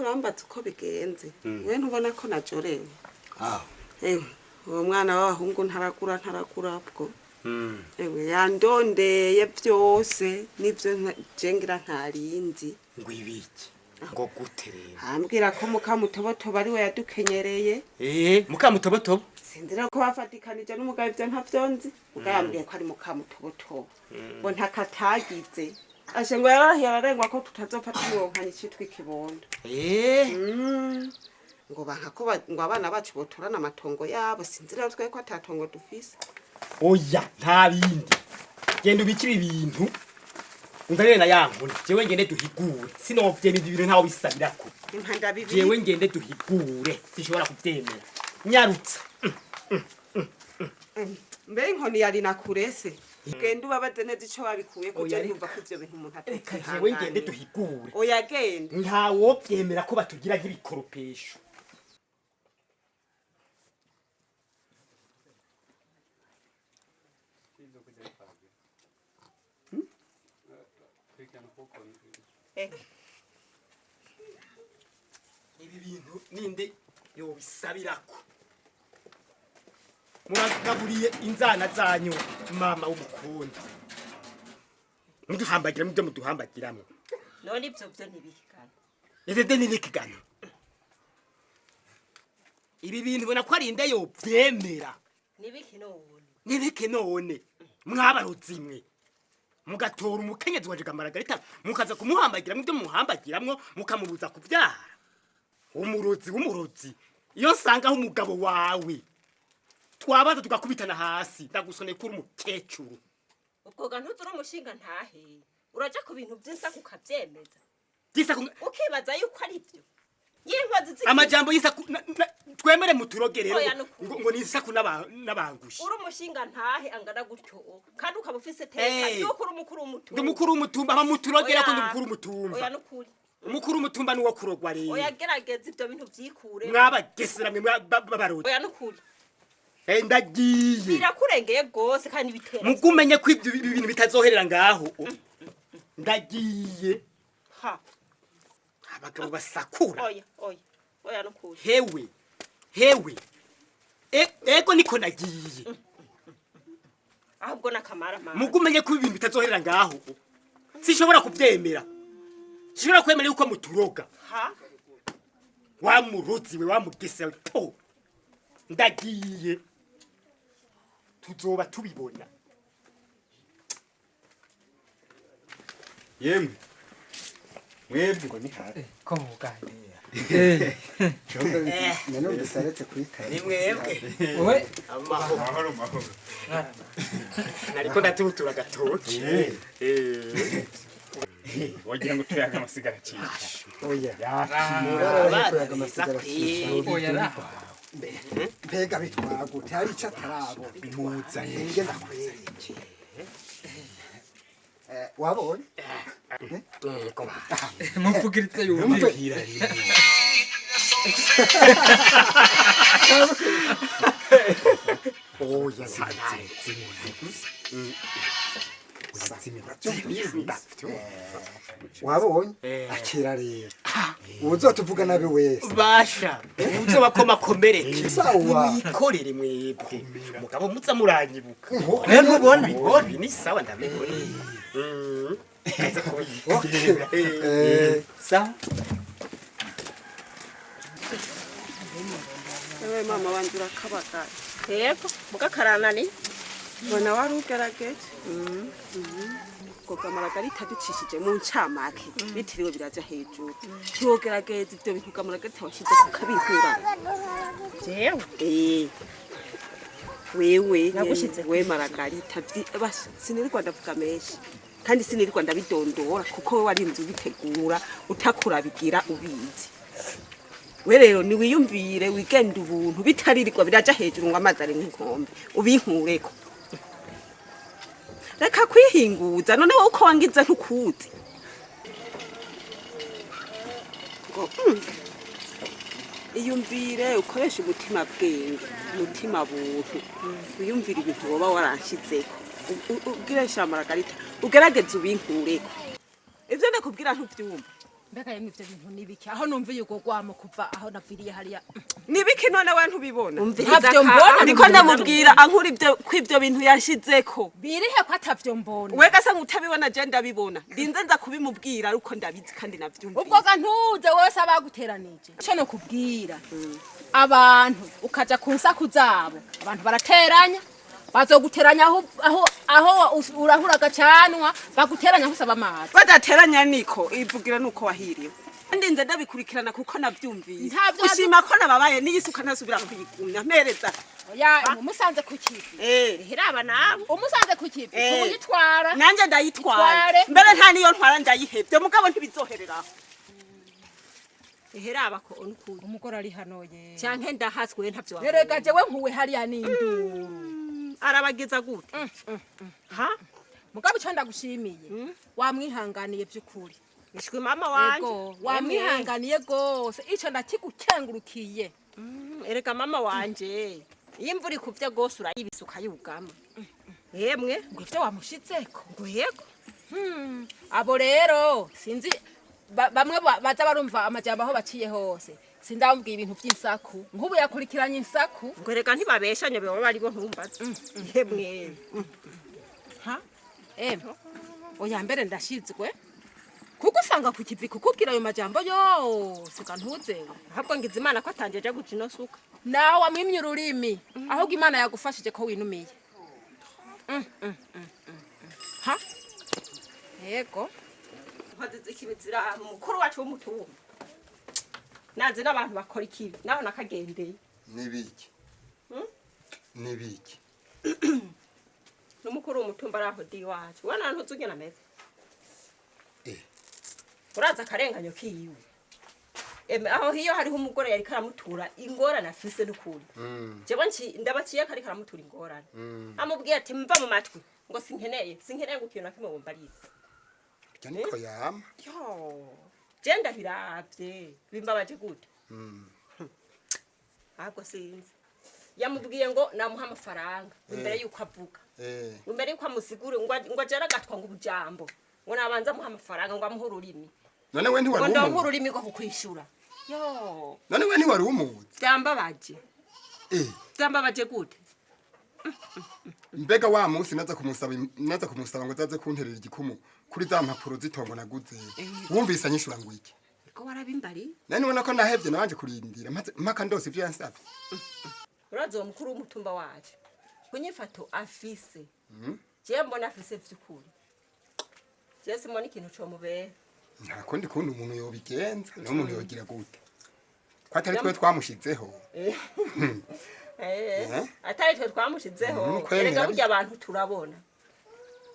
Urambaza uko bigenze. We ntubona ko najorewe? Aho. Ewe, uwo mwana w'abahungu ntarakura, ntarakura bwo. Ewe, yandondeye byose nibyo je ngira ntarinzi. Ngo ibiki? Ngo gute rero? Ambwira ko mukamutobotobo ari we yadukenyereye. Eh, mukamutobotobo? Sinzi rero ko bafatikanije n'umugabo, ibyo ntavyo nzi. Ubwo yambwiye ko ari mukamutobotobo, ngo ntakatagize ashe, ngo yararahiye ararengwa ko tutazopfa tumuronkanye icitwa ikibondo. Ngo banka ko ngo abana bacu botorana amatongo yabo. Sinzi rero twe ko atatongo dufise. Oya, nta bindi, genda ubikire ibintu unzanire na ya nkoni, jewe ngende duhigure. Sinovyemera ibintu ntawe bisabirako. Impanda bibiri. Jewe ngende duhigure, sinshobora kuvyemera. Nyarutsa. Mbe inkoni yari nakurese, genda ubabaze neza ico babikuye ko. Oya, je reka. ndumva ko ivyo bintu umuntu Reka jewe ngende atavyihanganira. duhigure. Oya, genda. Ntawovyemera ko batugira nk'ibikoropesho. Ibi bintu ninde yobisabirako? Muragaburiye inzana zanyu mama w'umukundi, muduhambagiramo ibyo muduhambagiramo. None ibyo byo ntibihigana? Ivyo nibikigano. Ibi bintu ubona ko ari inde yovyemera? Nibiki none? Nibike none? Mwabarozi mwe, mugatora umukenyezi wanje Gamaragarita, mukaza kumuhambagiramwo ibyo muhambagiramwo, mukamubuza kuvyara. Umurozi w'umurozi, iyo nsangaho umugabo wawe twabaza tugakubitana hasi. Ndagusoneye kuri umukecuru. Ubwo ga ntuzuri umushinga ntahe, uraja ku bintu by'insaku ukabyemeza. Gisaku? Ukibaza yuko ari byo y'inkozi Amajambo y'isaku twemere muturoge rero? Oya, nukuri. Ngo ni isaku n'abangushi. Uri umushinga ntahe angana gutyo, kandi ukaba ufise teka yuko uri umukuru w'umutumba. Ndi umukuru w'umutumba, aba muturogera ko ndi Oya. umukuru w'umutumba. Oya, nukuri. Umukuru w'umutumba niwo kurogwa rero. Oya, gerageza ibyo bintu vyikure. Mwabagesera mwe babarozi. Oya, nukuri. Eh, ndagiye. Birakurengeye rwose kandi bitera. Mugumenye ko ibyo bintu bitazoherera ngaho. Ndagiye. Ha. Abagabo basakura. Oya, oya, oya, nukuri. Hewe hewe, ego niko nagiye. Ahubwo n'akamara mama. Mugumenye ko ibintu bitazoherera ngaho. Sinshobora kubyemera, sinshobora kwemera yuko muturoga. Ha. Wa murozi we, wa mugesera we, to ndagiye, tuzoba tubibona. Yemwe mwebwe, ngo ni hafi. Ko muganira? Nanumvise aretse kuyitara. Ni mwebwe? Wowe. Amahoro. Mahoro, mahoro. Nariko ndatutura agatoki. Wagira ngo tuyaga amasigara cica. Oya. Abana kuyaga amasigara cica. Oya raha. Mbega bitwagute? Hari ico atarabona. Muzanye. Nge ndakwereke. Eh, wabonye? Muvugiritse yumvire. Oya. Wabonye? Akira rero, uwuzotuvuga nabi wese. Basha uzo bakomakomereke. Sawa. Mwikorere mwebwe, mugabo muza muranyibuka. Rero ntubona? Ibi ni sawa, ndabibona. Kaza Okay. Eh, Sawa. Ewe mama wanje, urakabagaye. Yego, mugakaranani. Mbona wari ugerageje ngo Gamaragarita ducishije mu ncamake, bitiriwe biraja hejuru, ntiwogerageza ivyo bintu Gamaragarita washyize kukabihura? Jewe? Eh, wewe. Nagushize. We Maragarita, basha sinirirwa ndavuga menshi kandi sinirirwa ndabidondora, kuko we warinze ubitegura utakurabigira ubizi. We rero niwiyumvire, wigende ubuntu bitaririrwa biraja hejuru ngo amazi ari nk'inkombe, ubinkureko. Reka kwihinguza. None wowe uko wangize ntukuzi ngo Iyumvire, ukoreshe umutima bwenge, umutima buntu, wiyumvire ibintu woba waranshizeko. Ubwire sha Maragarita, ugerageze ubinkureko. Ivyo ndakubwira ntuvyumva. Mbega yemwe, ivyo bintu nibiki aho numviye urwo rwamo kuva aho naviriye hariya? Nibiki none we ntubibona? Ntavyo mbona. Ndiko ndamubwira ankura ibyo ko ibyo bintu yashizeko. Birihe ko atavyo mbona? We gasa nk'utabibona, je ndabibona. Ndinze nza kubimubwira ariko ndabizi kandi navyumvise. Ubwo ga ntuze wese abaguteranije, ico no kubwira abantu ukaja ku nsaku zabo, abantu barateranya, bazoguteranya aho urahura agacanwa, baguteranya aho usaba amazi. Badateranya niko ivugira nuko wahiriwe. Ndinze ndabikurikirana kuko navyumvise. Ushima ko nababaye n'iyisuka ntasubira kuyigumya mpereza. Oya, umusanze ku kivi. Hiraba nawe. Umusanze ku kivi. Kumuyitwara. Nanje ndayitwaye. Itware. Mbere nta niyo ntwara, ndayihevye, mugabo ntibizohereraho. Heraba ko onukuri. Umugore ari hano ye. Canke ndahaswe, ntavyo. Erega jewe nkuwe hariya n'induru. Arabagiza gute ha? Mugabo ico ndagushimiye, wamwihanganiye vy'ukuri. Nishwe mama wanje. Ego, wamwihanganiye gose, ico ndakigukengurukiye. Erega mama wanje, iyo imvura ikuvye gose urayibisa ukayugama, yemwe. Ngo ivyo wamushitseko? Ngo yego. Abo rero sinzi bamwe baza barumva amajambo aho baciye hose, sindamubwiye ibintu vy'insaku, nk'ubu yakurikiranye insaku. Ngo erega ntibabeshanye, baba baribo, ntumbaze yemwe. Ha emwe, oya, mbere ndashizwe kuko usanga ku kivi kukubwira ayo majambo yose kantuzewe. Ahubwo ngize Imana ko atanjeje guca ino suka. Nawe wamwimye ururimi, ahubwo Imana yagufashije ko winumiye. Ha yego. Nkoze ikibi zira mukuru wacu w'umutumba, nazi n'abantu bakora ikibi naho nakagendeye. Nibiki nibiki? N'umukuru w'umutumba araho di wacu, we nta ntuzi ugena ameze. Eh. Uraza akarenganyo kiwe. Eme, aho hiyo hariho umugore yariko aramutura ingorane afise n'ukuri. Jewe ndabaciye ko ariko aramutura ingorane, amubwiye ati: "Mva mu matwi," ngo sinkeneye ngo ikintu na kimwe wumva arize. Burya niko yama. Yo, je ndabiravye bimbabaje gute. Ahubwo sinzi, yamubwiye ngo namuha amafaranga imbere yuko avuga, imbere yuko amusigure, ngo ajere agatwa ngo ubujambo, ngo nabanza amuha amafaranga, ngo amuhe ururimi. None we Ngo ntiwari ndonke umuzi? ururimi rwo kukwishura yo. None we ntiwari umuzi? Byambabaje. Byambabaje gute. Mbega wa munsi naza kumusaba ngo azaze kunterera igikumu kuri za mpapuro z'itongo naguze, wumvise anyishura ngo iki? Ko warabimbari. Nani ubona ko nahevye, nabanje kurindira mpaka ndose ivyo yansavye. Urazi uwo mukuru w'umutumba wacu kunyifato afise, jewe mbona afise vy'ukuri, jewe simbona ikintu comubera. Nta kundi kundi umuntu yobigenza, niho umuntu yogira gute ko atari twe twamushizeho? Atari twe twamushizeho. Kwemera. Erega burya abantu turabona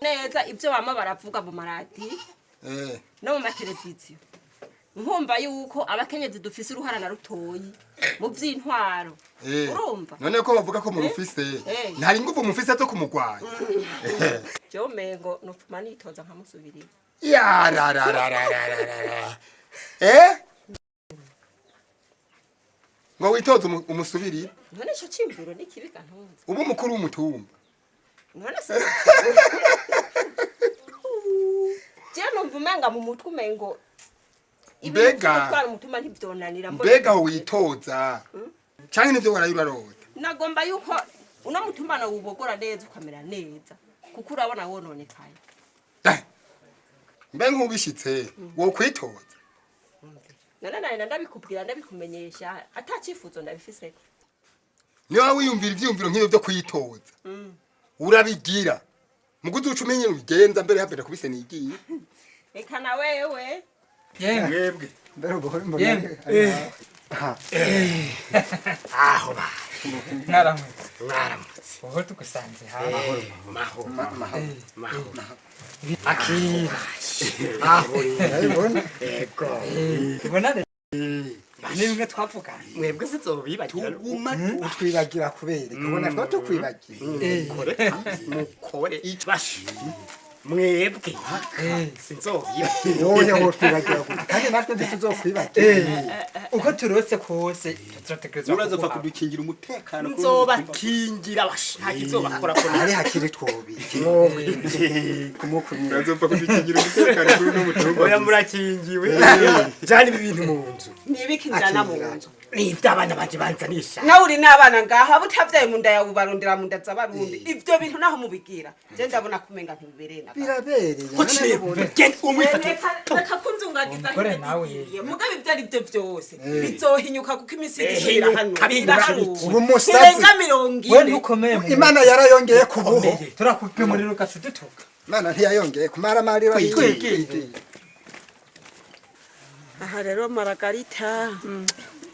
neza ibyo bama baravuga mu maradiyo no mu mateleviziyo, nkumva yuko abakenyezi dufise uruhara na rutoyi mu vy'intwaro. Urumva? None ko bavuga ko murufise, ntari nguvu mufise zo kumugwanya? Jewe umengo nopfuma nitoza nkamusubirira. Yararararararara, ngo witoze umusubirire? None ico ciyumviro ni kibi kantunze? Uba umukuru w'umutumba? None se jewe numva umenga mu mutwe umengo ibintu vy'ugutwara umutumba ntivyonanira mbona. Mbega aho witoza canke nivyo waraye urarota? Nagomba yuko uno mutumba nawubogora neza ukamera neza, kuko urabona wononekaye. Mbe nk'ubishitse wokwitoza? None nari ndabikubwira, ndabikumenyesha, ata cifuzo ndabifiseko. Niba wiyumvira ivyiyumviro nk'ivyo vyo kwitoza, urabigira muguzi uca umenye ubigenza mbere havera kubise nigiye. Reka na wewe. Yemwe. Mwebwe. Mbere ubu mbona. Yemwe. Aho ba. Mwaramutse. Mwaramutse. Ubu tugusanze hafi. Mahoro, mahoro. Akira. Aho urabibona. Ego. Ubona rero ni bimwe twavugana. Mwebwe sizobibagira. Tuguma utwibagira kubera kubona two tukwibagira. Mukore, mukore bashi. Mwebwe sinzobiba. Wowe wotwibagira gute kandi natwe ntituzokwibagira. Uko turose kose turatekerezwa. Urazopfa kudukingira umutekano kuri uno mutumba. Nzobakingira basha, nta kizobakora ko. Hari hakiri twobiki kumukumira. Urazopfa kudukingira umutekano kuri uno mutumba. Oya, murakingiwe, jana ibi bintu mu nzu. Nibiki njana mu nzu? Ni ivy'abana banje banzanisha. Nawe uri n'abana ngaha, abo utavyaye mu nda yawe ubarondera mu nda z'abarundi. Ivyo bintu naho mubigira, je ndabona kumenga ntibibereye na gato. Birabereye. Uciye genda umwifate. Reka kunzungagiza. Umugore nawe. Mugabe ibyo ari byo byose bizohinyuka, kuko iminsi irishira hano kabihinyuka. iraharuwe. Ubu musazi. Irenga mirongo We ine. ntukomeye mu Imana yarayongeye ku buho. Turakupima umuriro ugaca udutuka. Imana ntiyayongeye kumaramarira. Twigire. Aha rero Maragarita,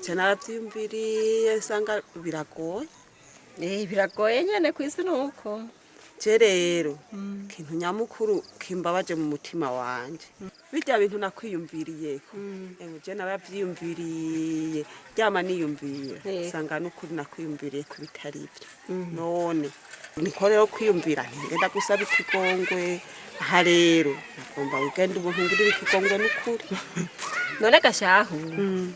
je naravyiyumviriye nsanga biragoye. Eh, biragoye nyene ku isi nuko. Je rero ikintu nyamukuru kimbabaje mu mutima wanje, birya bintu nakwiyumviriyeko, ewe je naravyiyumviriye, ryama niyumvira, nsanga n'ukuri nakwiyumviriye ku bitari ivyo. None niko rero kwiyumvira nti ngenda gusaba ikigongwe. Aha rero nagomba ugenda ubuntu ngirira ikigongwe n'ukuri. None gashahu,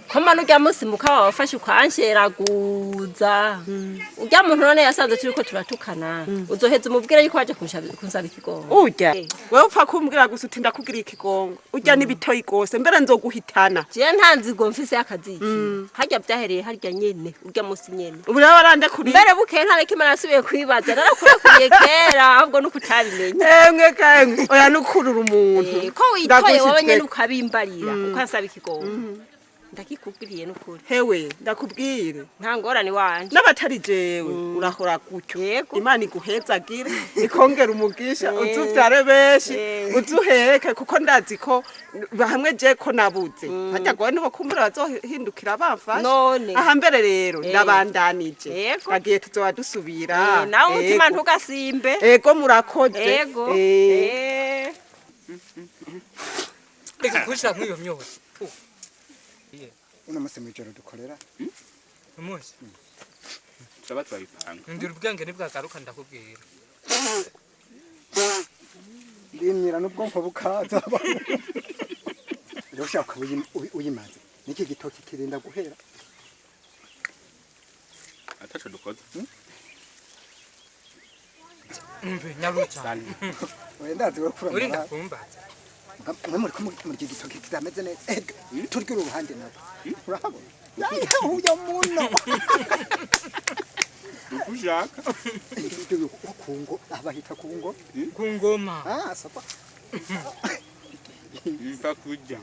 ko mbona urya munsi muka wafashe ukansheraguza urya muntu, none yasanze turiko turatukana, uzoheza umubwire yuko waje kunsaba ikigongo? Urya wewe upfa kumbwira gusa uti ndakugiriye ikigongwe, urya n'ibitoyi gose, mbere nzoguhitana. Jewe nta nzigo mfise y'akaziki. Harya vyahereye harya nyene, urya munsi nyene. Ubu rero warandekuriye? Mbere bukeye nta nakimwe nasubiye kwibaza, narakurakuye kera, ahubwo nuko utabimenya. Emwe kamwe, oya, nukurura umuntu. Eh, ko witoye wowe nyene Ndagushyitsweko. ukabimbarira ukansaba ikigongo, ndakikubwiriye n'ukuri. Hewe, ndakubwire. Nta ngorane wanje. N'abatari jewe urahora gutyo. Yego. Imana iguhezagire, ikongera umugisha, uzuvyare benshi, uzuheke, kuko ndazi ko hamwe je ko nabuze harya gowe nibo kumbura bazohindukira bamfasha. None. Aha mbere rero ndabandanije. Yego. Bagiye, tuzoba dusubira. Eh, nawe umutima Yego. ntugasimbe. Ego, murakoze. Ego. Eh. Eh. Reka kushira nk'iyo myotsi. Uno munsi mw'ijoro dukorera. Umunsi. Turaba turabipanga. Ndira ubwenge nibwagaruka ndakubwira. Ndimyira n'ubwonko bukaza. Rero ushaka uyimaze niki gitoki kirinda guhera. Ataco dukoze. Umve nyaruca. Oya, ndazi we Urinda kuramara. kumbaza. Mwe muri ko muri iki gitoki kitameze neza. Ega turya uruhande nabo urahabona uyo muno. Uko ushaka. Kungo abahita kungo. Ku ngoma. Ah, sapa. Mva kurya.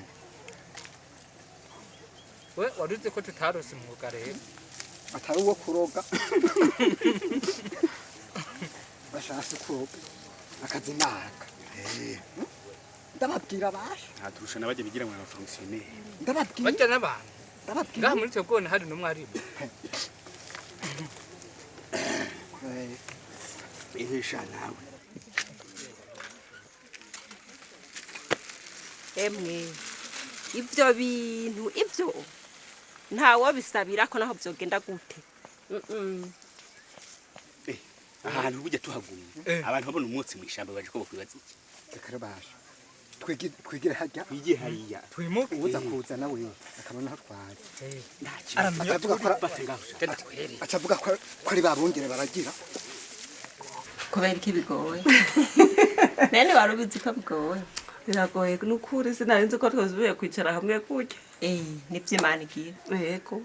We waruzi ko tutarose umwuga rero. Atari uwo kuroga, bashatse kuroga akazinaka, ndababwira basha. Ntaturusha n'abajya bigira ngo abafonctionnaire. Ndababwira. Bajya n'abantu. Ndababwira. Ngaha muri twebwe hari n'umwarimu. Ihesha nawe. Emwe, ivyo bintu ivyo ntawo bisabira ko naho vyogenda gute. Ahantu burya tuhagumye abantu babona umwotsi mw'ishamba baje ko bakwibaza iki? Reka rero basha twigire harya. Twigire hariya. Twimuke. Uza kuza nawe akabona aho twari. Nta Acavuga ko bate ngaho. Acavuga ko ari babungere baragira. Kubera iki bigoye? Nene wari ubizi ko bigoye? Biragoye n'ukuri, sinari nzi ko twozuye kwicara hamwe gutya. Eh, nivyo Imana igira. Yego,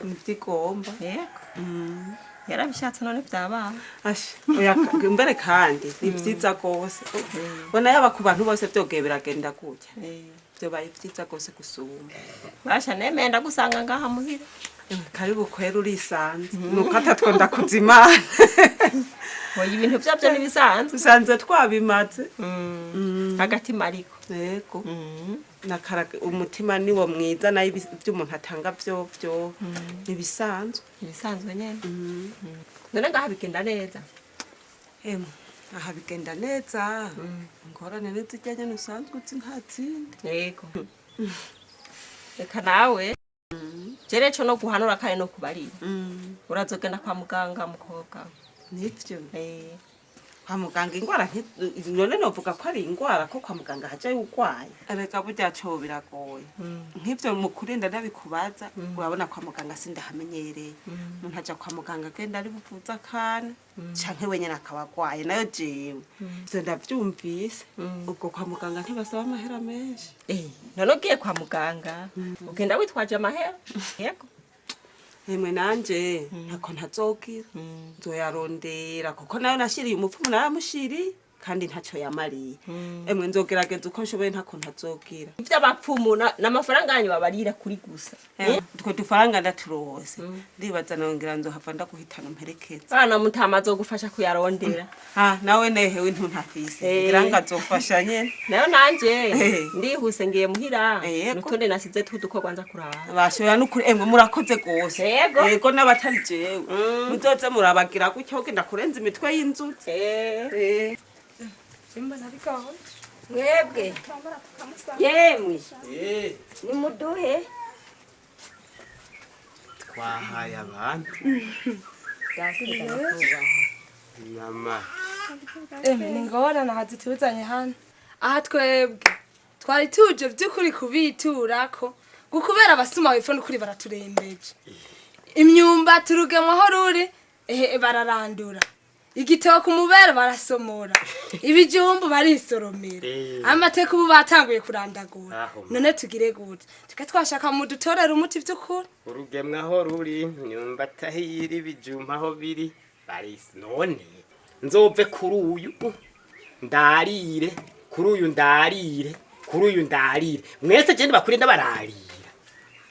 nivyigomba. Yego, yarabishatse none vyabaye. Asha, oya, mbere kandi ni vyiza gose bona yaba ku bantu bose vyogeye biragenda gutya, vyobaye vyiza gose gusumba. Basha, nemeye ndagusanga ngaha muhira. Ewe, karibu kwera, urisanze nuko atatwo ndakuzimana. Oya, ibintu vyavyo n'ibisanzwe. Usanze twabimaze. Agatima ariko. Yego. Nakara umutima niwo mwiza, nayo ibyo umuntu atanga vyovyo nibisanzwe. Ibisanzwe nyene. None ngaha bigenda neza? Emwe, aha bigenda neza, ingorane n'izirya nyene usanzwe uzi, nta zindi. Yego. Reka nawe jere co no guhanura kandi no kubarira, urazogenda kwa muganga mukobwa. Nivyo. Eh. Kwa muganga ingwara none novuga ko ari ingwara ko kwa muganga hajayo urwaye. Erega burya co biragoye. Nk'ivyo mu kurinda ndabikubaza, urabona kwa muganga sindahamenyereye. Umuntu aja kwa muganga agenda ari buvuze akana canke wenyene akaba agwaye, nayo jewe ivyo ndavyumvise. Ubwo kwa muganga ntibasaba amahera menshi? Eh, none ugiye kwa muganga ugenda witwaje amahera, yego. Emwe, nanje ntako ntazogira, nzoyarondera kuko nayo nashiriye umupfumu, naramushiriye kandi ntaco yamariye. Emwe, nzogerageza uko nshoboye, ntako ntazogira. Ivy'abapfumu n'amafaranga yanyu babarira kuri gusa. Utwo dufaranga ndaturose, ndibaza nongera nzohava ndaguhitana umperekeza. Bana mutama azogufasha kuyarondera. Ah, nawe nehewe ntuntafise, ngira ngo azofasha nyene. Nayo nanje ndihuse ngiye muhira, nutonde nasize tudukorwa nza kuraba. Bashobora n'ukuri. Emwe, murakoze gose. Yego. Yego, n'abatari jewe muzoze murabagira gutyo, genda kurenza imitwe y'inzuzi. Mwebwe yemwe, nimuduhe. Twahaye abantu nyama. Emwe, ni ngorane aha zituzanye hano. Aha twebwe twari tuje by'ukuri kubiturako gukubera abasuma wepfo, n'ukuri baraturembeje. Imyumbati urugemwe aho ruri, ehe, bararandura. Igitoke umubere barasomora, ibijumbu barisoromera, amateka ubu batanguye kurandagura. Aho. None tugire gute? Tuke twashaka mudutorera umuti by'ukuri. Urugemwe aho ruri, imyumbati aho iri, ibijumba aho biri barisi. None nzove kuri uyu ndarire, kuri uyu ndarire, kuri uyu ndarire, mwese genda bakuri ndabararira.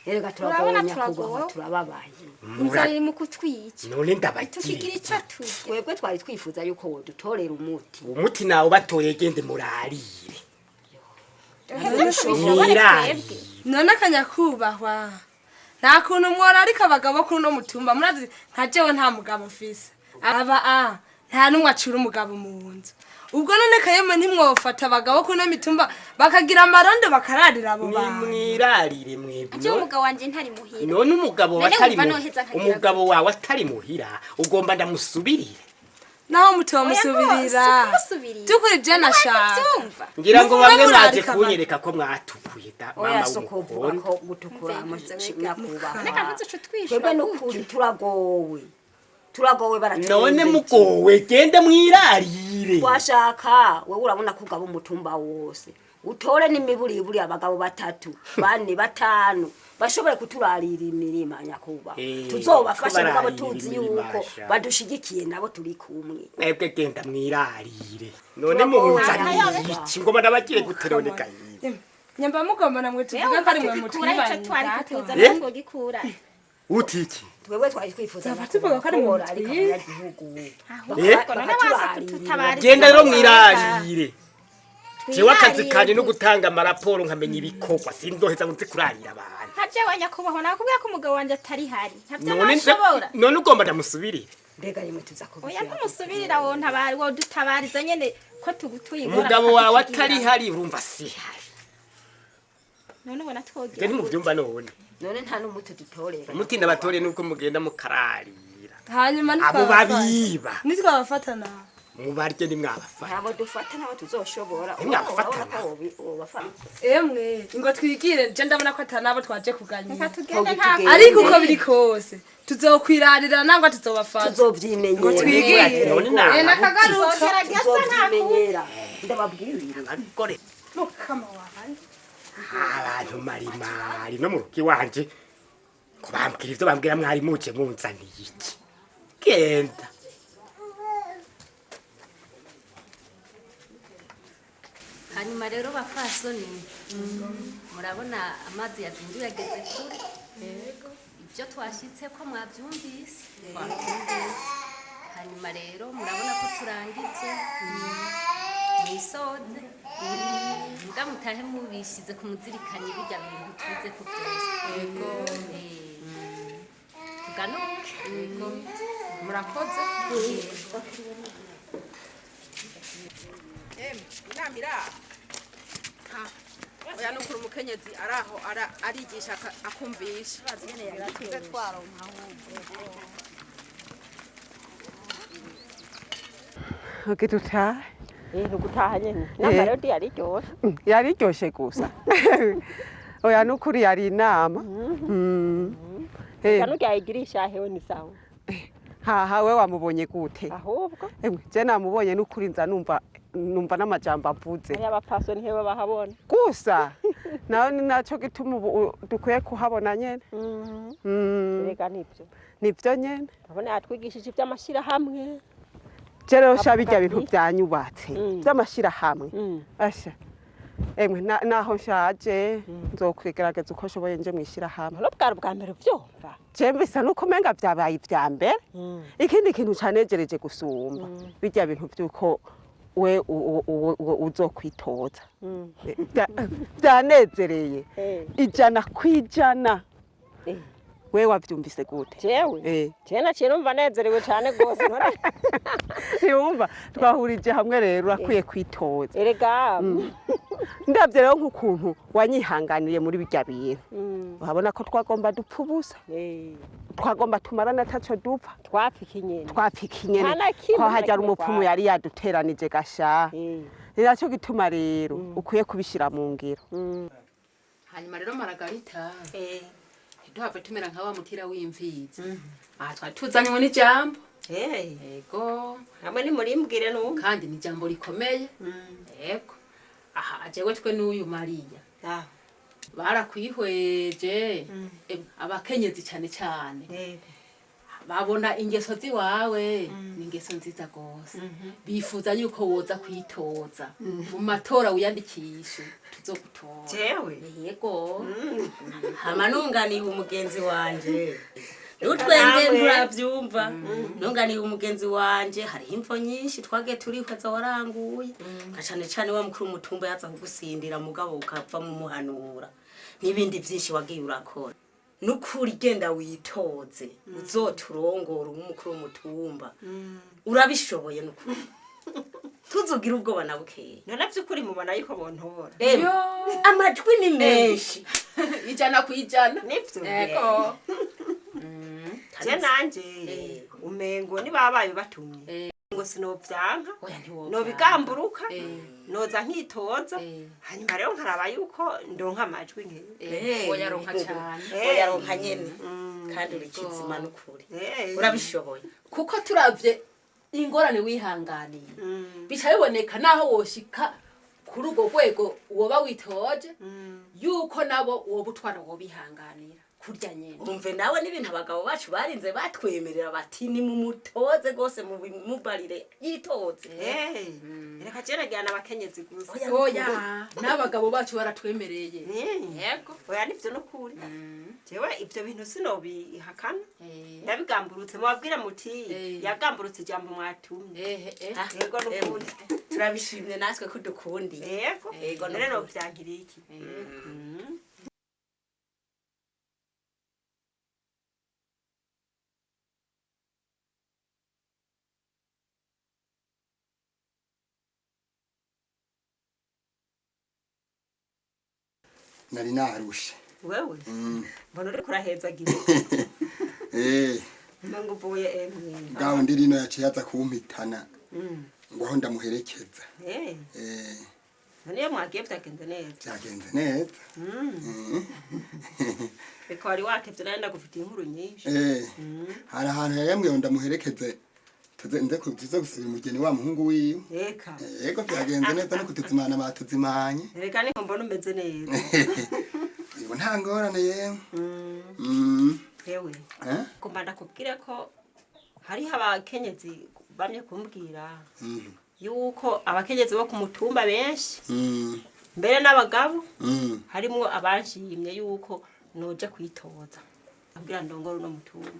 Erega Urabona turagowe nyakubahwa. turagowe. Turababaye. Inzara iri mu kutwica. None ndabagira Tukigira ico turya. Twebwe twari twifuza yuko wodutorera umuti. Umuti nawe batoye, gende murarire. Duheze tubishobore Mwirarire. twebwe. None akanyakubahwa, nta kuntu mwora, ariko abagabo kuri uno mutumba murazi nka jewe nta mugabo mfise, aba a nta n'umwe acura umugabo mu nzu. Ubwo none kayemwe ntimwofata abagabo kuri ino mitumba bakagira amarondo bakararira abo bantu? Nimwirarire mwebwe. Aje umugabo wanje ntari muhira. None umugabo None atari wumva mu noheza nkagira umugabo wawe atari muhira, ugomba ndamusubirire? Naho mutomusubirira, Oya, kumusubirira. by'ukuri je nashaka Ubyumva. Ngira ngo Muvume bamwe mwaje murarika abantu. kunyereka ko mwatukuye da Oya, mama so kuvuga w'umukono. ko gutukura nyakubahwa. Reka ntuze utwishura. Twebwe n'ukuri turagowe, turagowe, baraturembeje. None mugowe, gende mwirarire. Twashaka wewe, urabona ko ugaba umutumba wose, utore n'imiburiburi abagabo batatu, bane, batanu bashobore kuturarira imirima nyakubahwa. Tuzobafasha mugabo kubararira tuzi imirima, yuko sha. badushigikiye nabo turi kumwe. Mwebwe genda mwirarire. None Turagowe. munzaniye iki? Ngoma ndabagire gute none gayiwe? Nyamba mugomba namwe tuvuge ko ari mwe Tugikura ico mutwibanye. twari Data. kutuzana twogikura. Uti iki? Twebwe twari twifuza Zaba tuvuga ko ari mwe nyakubahwa ariko mutwiba. abanyagihugu Ahubwo none waza kututabariza. Genda rero mwirarire. Jewe akazi Twirarire kanje no gusa. gutanga amaraporo nkamenya ibikorwa, sindoheza ngo nzi kurarira abantu. Nka jewe nyakubahwa nakubwira ko umugabo wanje atari hari. Ntavyo None nashobora. none ugomba ndamusubirire? Mbega yemwe tuza Oya, kubigira? ntumusubirira, wontabari wodutabariza nyene ko tugutuye ingorane Umugabo wawe ukatugira. atari hari, urumva si hari. None ubona Ivyo twogira. ntimuvyumva none? None nta n'umuti dutorera? Umuti ndabatore nuko mugenda mukararira Hanyuma abo nitwabafata, babiba. nitwabafata nawe. Mubarye, nimwabafata. Ntabo dufata, ntabo tuzoshobora. Ntimwabafatana. Urabona ko wobafata. Emwe, ingo twigire, je ndabona ko atanabo twaje kuganira. Reka tugende nta Ariko uko biri kose tuzokwirarira nangwa tuzobafata. Tuzovyimenyera. Ngo twigire. None naba- Nakagaruka. Tuzogerageza nta kundi. Tuzovyimenyera, ndababwira. Abagore Mukama wanje. abantu marimari no mu rugo iwanje ko bambwira ivyo bambwira, mwari muje munzaniye iki? Genda. Hanyuma rero bafasoni, murabona amazi yazinduye ageze kure. Ibyo twashyitse ko mwabyumvise. Hanyuma rero murabona ko turangije mwisoze mbwa mutahe mubishyize ku muzirikanyi bijya bintu tuze ku byose. Tuganuke. Murakoze. Inama iraha. Oya, nukuri umukenyezi araho arigisha akumvisha. Ugira utahe. Eh, ntugutaha nyene. Inama rero ndi yariryoshe. Yariryoshe gusa. Oya, nukuri yari inama. Reka nuryayigirisha hewe ni sawa. Haha, we wamubonye gute? Ahubwo Emwe, je namubonye nukuri nza numva n'amajambo avuze. Hariyo abapfasoni hewe bahabona. Gusa nawe ni naco gituma ubu dukwiye kuhabona nyene. Erega nibyo. Nivyo nyene. Urabona yatwigishije ivy'amashirahamwe. Je rero sha, Avuga birya bintu ati- vyanyubatse vy'amashirahamwe, asha emwe, naho nshaje nzokwigerageza uko nshoboye nje mw'ishirahamwe. None bwari ubwa mbere uvyumva? Je bisa nuko umenga vyabaye ivya mbere. Ikindi kintu canejereje gusumba, birya bintu vy'uko we uzokwitoza, vyanezereye 100%. We wavyumvise gute? Jewe? Jewe naciye numva nezerewe cane gose none. Ntiwumva twahurije hamwe rero, urakwiye kwitoza. Erega Ndabye rero nk'ukuntu wanyihanganiye muri birya bintu, urabona ko twagomba dupfa ubusa, twagomba tumarana ataco dupfa. Twapfa ikinyene. Twapfa ikinyene. Nta na kimwe, Ko nta na hajya kimwe umupfumu twapfa. yari yaduteranije gasha. Ni nacyo gituma rero ukwiye kubishira mu ngiro. Hanyuma rero Maragarita, ntiduhave tumera nka wa mutira w'imfizi. Aha twari tuzanywe n'ijambo. Yego. Hamwe nimurimbwire numva. Kandi ni ijambo rikomeye. Yego, aha jewe twe n'uyu Mariya barakwihweje. Abakenyezi cyane cyane babona ingeso ziwawe ni ingeso nziza gose, bifuza yuko woza kwitoza mu matora, wiyandikishe tuzogutora. Jewe? Yego. Hama nunganiye umugenzi wanje, nutwenge nturabyumva, nunganiye umugenzi wanje, hariho imvo nyinshi twagiye turihweza waranguye, nka cane cane wa mukuru w'umutumba yaza kugusindira, mugabo ukava mumuhanura, n'ibindi byinshi wagiye urakora. Nukuri genda witoze, uzoturongora ube umukuru w'umutumba, urabishoboye nukuri, tuzugira ubwoba na bukeya. None vy'ukuri mubona yuko bontora? Emwe, amajwi ni menshi. 100%. Nivyo. Yego. Je nanje umengo nibabaye batumye ngo sinovyanka, nobigamburuka, noza nkitoza, hanyuma rero nkaraba yuko ndonka amajwi nke. Oyaronka cane. Oyaronka nyene, kandi uri kizima nukuri, urabishoboye. Kuko turavye ingorane wihanganiye, bica biboneka naho woshika kuri urwo rwego woba witoje, yuko nabo woba utwara wobihanganira kurya nyene. Umve nawe, n'ibintu abagabo bacu barinze batwemerera bati nimumutoze rwose, mubarire yitoze. Reka je nagira n'abakenyezi gusa. Oya, n'abagabo bacu baratwemereye. Yego. Oya, nivyo nukuri, jewe ivyo bintu sinobihakana, ndabigamburutse. Mubabwire muti yagamburutse ijambo mwatumye. Yego, nukuri. Turabishimye natwe ko dukundiye. Yego. Yego. None novyankira iki? Nari narushe. Wewe mbona uriko urahezagira. Ngo uvuye emwe. Bwawe ndi rino yaciye aza kumpitana ngo aho ndamuherekeza. None iyo mwagiye vyagenze neza? Byagenze neza. Reka, wari watevye, nawe ndagufitiye inkuru nyinshi. Hari ahantu yayambwiye ngo ndamuherekeze, tuze nze tuze gusabira umugeni wa muhungu wiwe. Eka. Yego, byagenze neza, no kutuzimana batuzimanye. Reka niho mbona umeze neza. Yego, nta ngorane yewe. Hewe. Eh? Ngomba ndakubwire ko hariho abakenyezi bamye kumbwira yuko abakenyezi bo ku mutumba benshi, mbere n'abagabo, harimwo abanshimye yuko noja kwitoza kugira ndongore uno mutumba.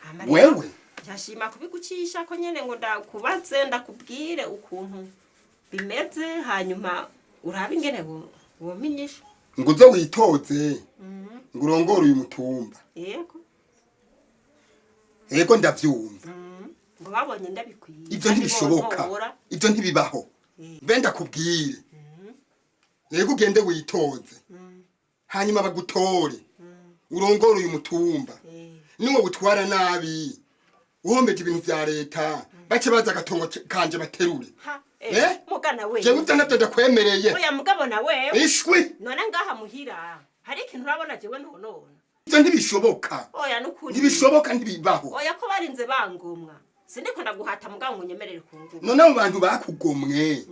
Hama rero, Wewe? Ndashima kubigucisha ko nyene ngo ndakubaze, ndakubwire ukuntu bimeze, hanyuma urabe ingene womenyesha. Ngo uze witoze ngo urongore uyu mutumba? Yego. Yego, ndavyumva. Ngo babonye ndabikwiye. Ivyo ntibishoboka. Bontora. Ivyo ntibibaho. Mbe ndakubwire, yego, ugende witoze hanyuma bagutore urongore uyu mutumba, niwo utwara nabi uhombeje ibintu vya leta. Bace baza agatongo kanje baterure. Ha, Eh? Mugana we. Jewe ivyo navyo ndakwemereye. Oya mugabo na wewe. Ishwi. None ngaha muhira. Hari ikintu urabona jewe ntonona. Ivyo ntibishoboka. Oya nukuri. Ntibishoboka, ntibibaho. Oya ko barinze bangomwa. Sindiko ndaguhata mugabo ngo unyemerere ku ngufu. None abo bantu bakugomwe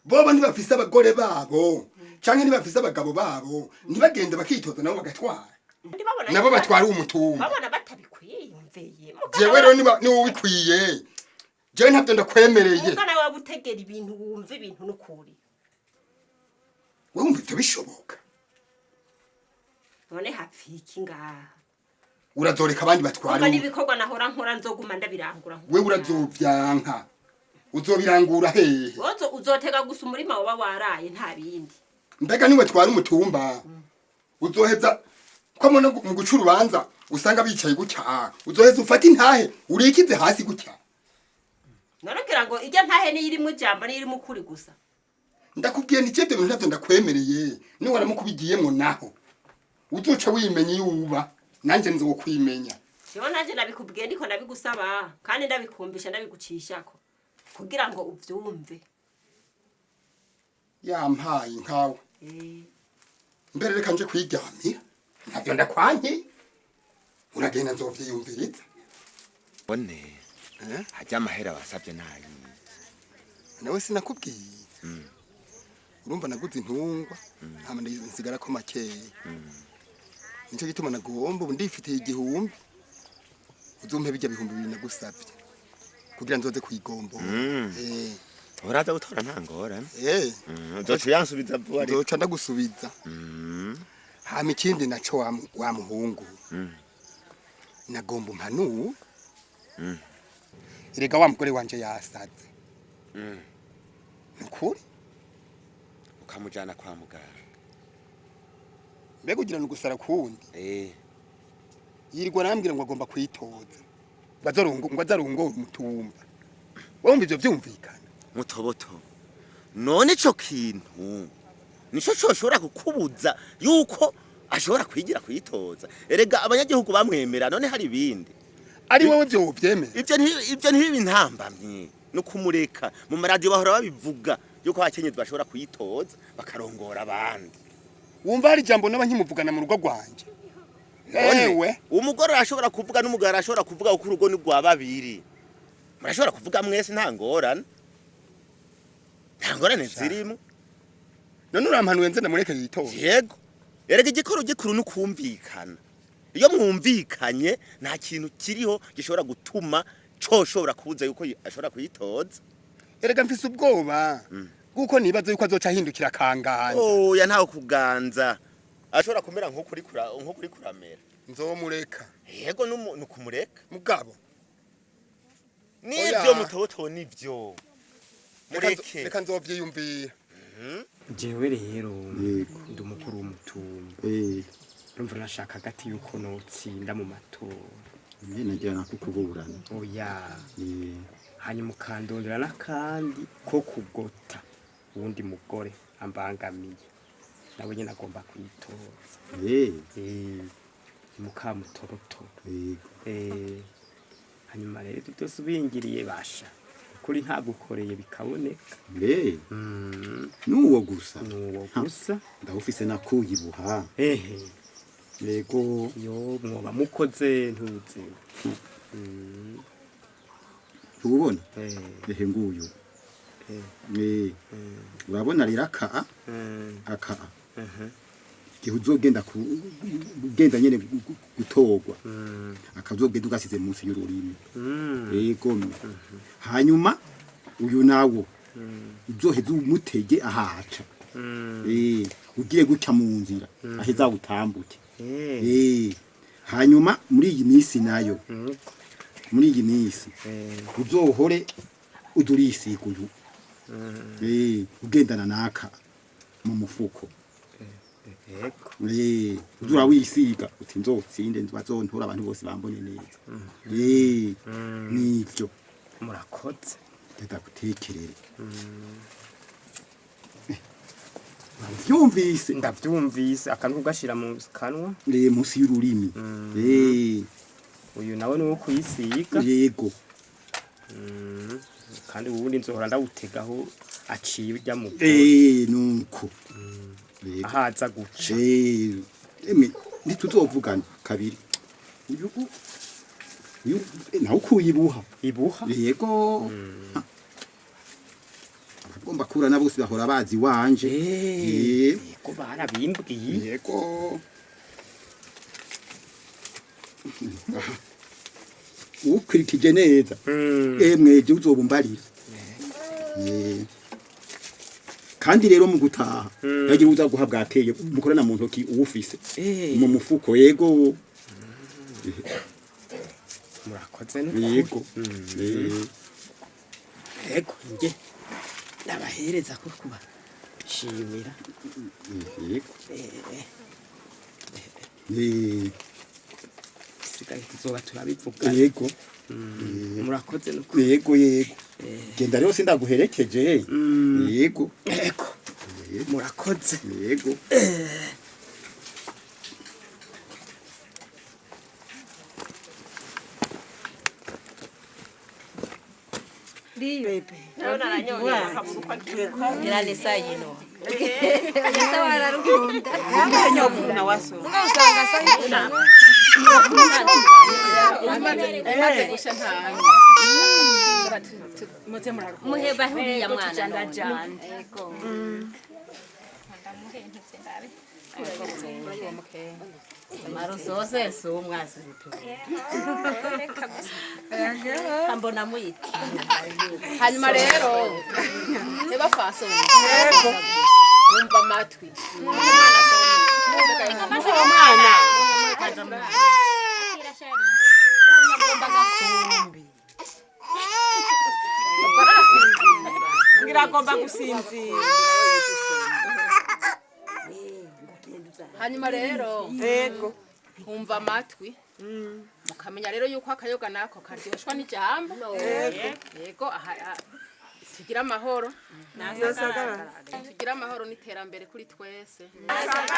bobo ntibafise abagore babo canke ntibafise abagabo babo? Ntibagende bakitoza nabo bagatwara? Ndibabona. Nabo batwara umutumba. Babona batabikwiyumveye. Jewe rero niba ubikwiye, jewe ntabyo ndakwemereye. Mugana wawe utegera ibintu, wumva ibintu nukuri. Wewe wumva ivyo bishoboka? None hapfiki ngaha? Urazoreka abandi batwara. Kumva n'ibikorwa nahora nkora nzoguma ndabirangura. Wewe urazovyanka, uzobirangura hehe? Wozo uzotega gusa umurima woba waraye, nta bindi. Mbega niwe twara umutumba, uzoheza ko muno mu guca urubanza usanga bicaye gutya, uzoheza ufate intahe urikize hasi gutya? None ngira ngo ijya ntahe niyo irimo ijambo, niyo irimo ukuri gusa. Ndakubwiye nti ibyo bintu ntabyo ndakwemereye. Niwaramuka ubigiyemwo naho uzoca wimenya iyo uba, nanjye nzokwimenya. Jewe nanje nabikubwiye ndiko ndabigusaba kandi ndabikumbisha, ndabigucishako kugira ngo uvyumve. Yampaye nkawe. Mbere reka nje kwiryamira, ntabyo ndakwankiye, uragenda nzovyiyumviriza. Bone hajya amahera wasabye nayi? Nawe sinakubwiye. Urumva naguze intungwa, hama nsigara ko makeya, nicyo gituma nagomba ubu ndifitiye 1000, uzumpe bijya 2000 nagusabye kugira nzoze kuyigombora. Uraza gutora, nta ngorane. Eh. Uzoca uyansubiza vuba ariko. Nzoca ndagusubiza. Hama ikindi naco, wa muhungu, nagomba umpanure. Erega wa mugore wanje yasaze. Nukuri. Ukamujana kwa muganga. Mbega ugira ni gusara kuwundi? Yirirwa arambwira ngo agomba kwitoza, ngo azarongore umutumba. Wumva ivyo vyumvikana? Mutoboto, none ico kintu nico coshobora kukubuza yuko ashobora kwigira kwitoza? Erega abanyagihugu bamwemera, none hari ibindi? Ari wowe vyo wovyemera? Ivyo ntibibe intambamyi no kumureka. Mu maradiyo bahora babivuga yuko abakenyezi bashobora kwitoza bakarongora abandi. Wumva hari ijambo naba nkimuvugana mu rugo rwanje? None, Ewe. umugore arashobora kuvuga n'umugabo arashobora kuvuga, kuko urugo ni rwa babiri. Murashobora kuvuga mwese, nta ngorane, nta ngorane zirimo. None urampanuye nze ndamureke yitoze? Yego, erega igikuru gikuru ni ukumvikana. Iyo mwumvikanye nta kintu kiriho gishobora gutuma coshobora kubuza yuko ashobora kuyitoza. Erega mfise ubwoba kuko nibaza yuko azoca ahindukira akanganza. Oya, ntawe kuganza, ashobora kumera nk'ukuri kuramera. Nzomureka. Yego, nukumureka. Mugabo Nivyo. Oya. Mutoto, nivyo, mureke. Reka nzovyiyumvira. Jewe rero ndi umukuru w'umutumba, urumva nashaka hagati yuko notsinda mu matora. Nagira nakukuburana. Oya, hanyuma ukandondera n'akandi ko kugota uwundi mugore ambangamiye, nawe nyine agomba kwitoza. Ni mukamutoroto. Hanyuma rero ibyo byose ubingiriye, basha kuri ntagukoreye bikaboneka. Nuwo gusa? Nuwo gusa. Ndawufise, nakuyibuha. Ehe. Yego. Yo, mwoba mukoze ntuze. Ubona ehe nguyu. Urabona rero aka aka, igihe uzogenda ugenda nyene gutorwa, akazogenda ugasize munsi y'ururimi. Yego, hanyuma uyu nawo uzoheze umutege ahaca, ugiye guca mu nzira, aheza utambuke. Hanyuma muri iyi minsi nayo, muri iyi minsi uzohore udurisiga uyu, ugendana naka mu mufuko. Uzura wisiga uti nzotsinde, bazontora, abantu bose bambone neza. Nivyo. Murakoze. Ndagutekerere. Wavyumvise? Ndavyumvise, akantu ugashira mu kanwa. Munsi y'ururimi. Uyu nawe ni uwo kuyisiga. Yego. Kandi ubundi nzohora ndawutegaho aciye ujya mu Nuko ahaza guca. Emwe ntituzovugana kabiri. Uyu uyu nawe ukuye ibuha. Ibuha? Yego. Abagomba kura na bose bahora bazi wanje. Yego barabimbwiye. Yego. Ukurikije neza. Emwe je uzobumbarira. Kandi rero mu gutaha yagira uza guha bwakeye mukorana mu ntoki uwufise mu mufuko. Yego. Murakoze n'ukuri. Yego. Yego nge nabahereza ko kuba shimira. Yego. Sigaye tuzoba turabivuga. Yego. Murakoze n'ukuri. Yego yego. Genda rero sindaguherekeje. Yego. Yego. Murakoze. Yego. Muheba huriya mwana none. Marusose si umwazi ambona muyiti. Hanyuma rero eba faso wumva amatwi. Mwana ngiragomba gusinzira. Hanyuma rero yego wumva amatwi mukamenya rero yuko akayoga nako karyoshwa n'ijambo. Yego aha tugira amahoro. Tugira amahoro n'iterambere kuri twese. Aha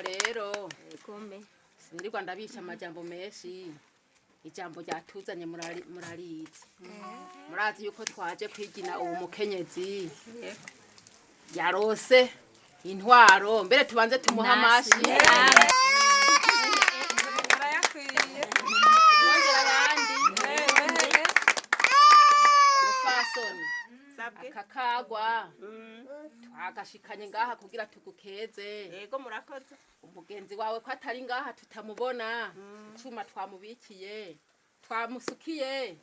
rero sinirirwa ndabisha amajambo menshi. Ijambo ryatuzanye murarizi. Murazi yuko twaje kwigina uwo mukenyezi yarose intwaro. Mbere tubanze tumuha amashi. Mufasoni akakagwa twagashikanye ngaha kugira tugukeze. Yego murakoze. Umugenzi wawe ko atari ngaha tutamubona, icuma twamubikiye twamusukiye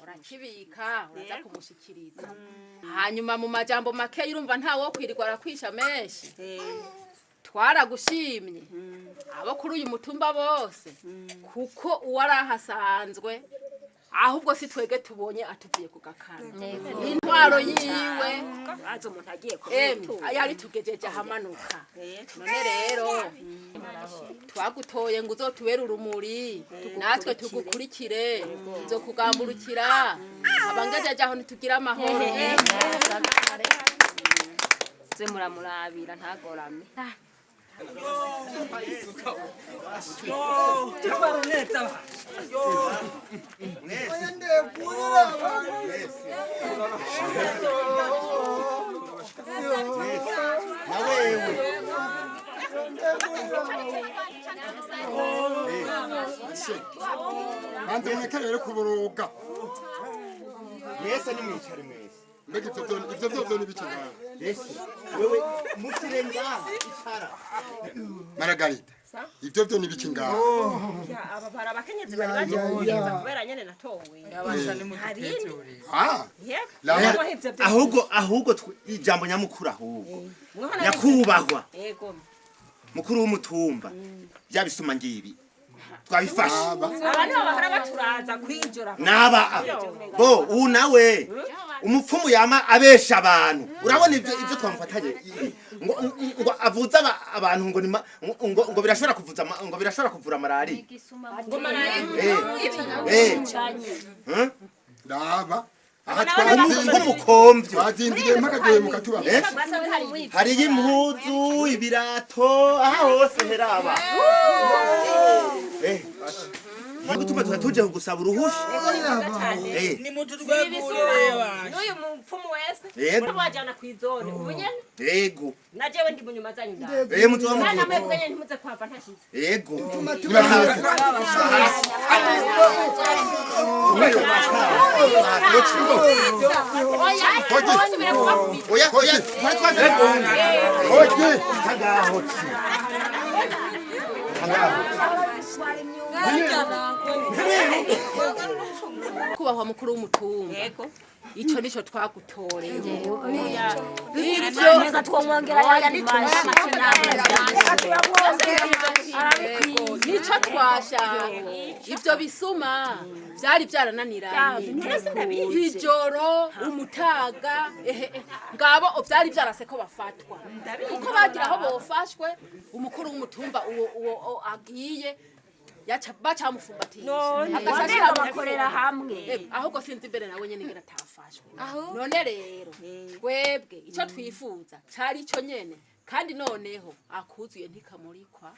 urakibika uraza kumushikiriza. Hanyuma mu majambo make urumva nta wo kwirirwa arakwisha menshi. Twaragushimye abo kuri uyu mutumba bose kuko uwarahasanzwe ahubwo si twege tubonye atuvuye ku gakana. Intwaro yiwe azo umuntu agiye yari tugejeje ahamanuka. None rero twagutoye ngo uzotubere urumuri natwe tugukurikire nzokugamburukira abangejeje aho ntitugira amahoro. Ze muramurabira ntagorame. Banze mureke rero kuboroga. Mwese nimwicare mwese. Mbega ivyo vyo nibice ngaho. Ese wewe musire ngaha icara. Margarita. Ivyo vyo nibice ngaho. Aba bara abakenyezi bari baje kugenza kubera nyene natowe. Ah. Ahubwo ijambo nyamukuru ahubwo. Nyakubahwa. Yego. Mukuru w'umutumba. Bya bisuma ngibi. Twabifashe. Aba nibo bahora baturaza kwijora. Naba bo ubu nawe umupfumu yama abesha abantu. Urabona ivyo twamufatanye ngo avuza abantu ngo ngo birashobora kuvuza ngo birashobora kuvura malaria. Ngo malaria. Daba. Aha twumukomvyo. Twazindiye mpaka duhe mukatuba. Hari impuzu, ibirato, aha hose heraba. Gutuma tuje kugusaba uruhusha. Eh. N'uyu mupfumu wese Yego. wajana kw'izone ubu nyene Yego. na jewe ndi munyuma zanyu ndaje. Eh, muzoba muvuga. Kandi namwe nyene ntimuze kuhava ntashize. Yego. Oya, oya, twari twaje. Oye. Tangaho. Kubahwa mukuru w'umutumba, ico nico twagutoreye. Neza twomwongera ayandi mashi. Nico twashaka. Ivyo bisuma vyari vyarananiranye ijoro umutaga, ehe, ngabo vyari vyarase ko bafatwa, kuko bagira aho bofashwe umukuru w'umutumba uwo agiye yaca bacamufumbatisha. None. Agaca Wamenga ashira mu bakorera mufuko. hamwe. Ahubwo sinzi imbere nawe nyene ingene atafashwe. None rero twebwe ico twifuza cari ico nyene, kandi noneho akuzuye ntikamurikwa.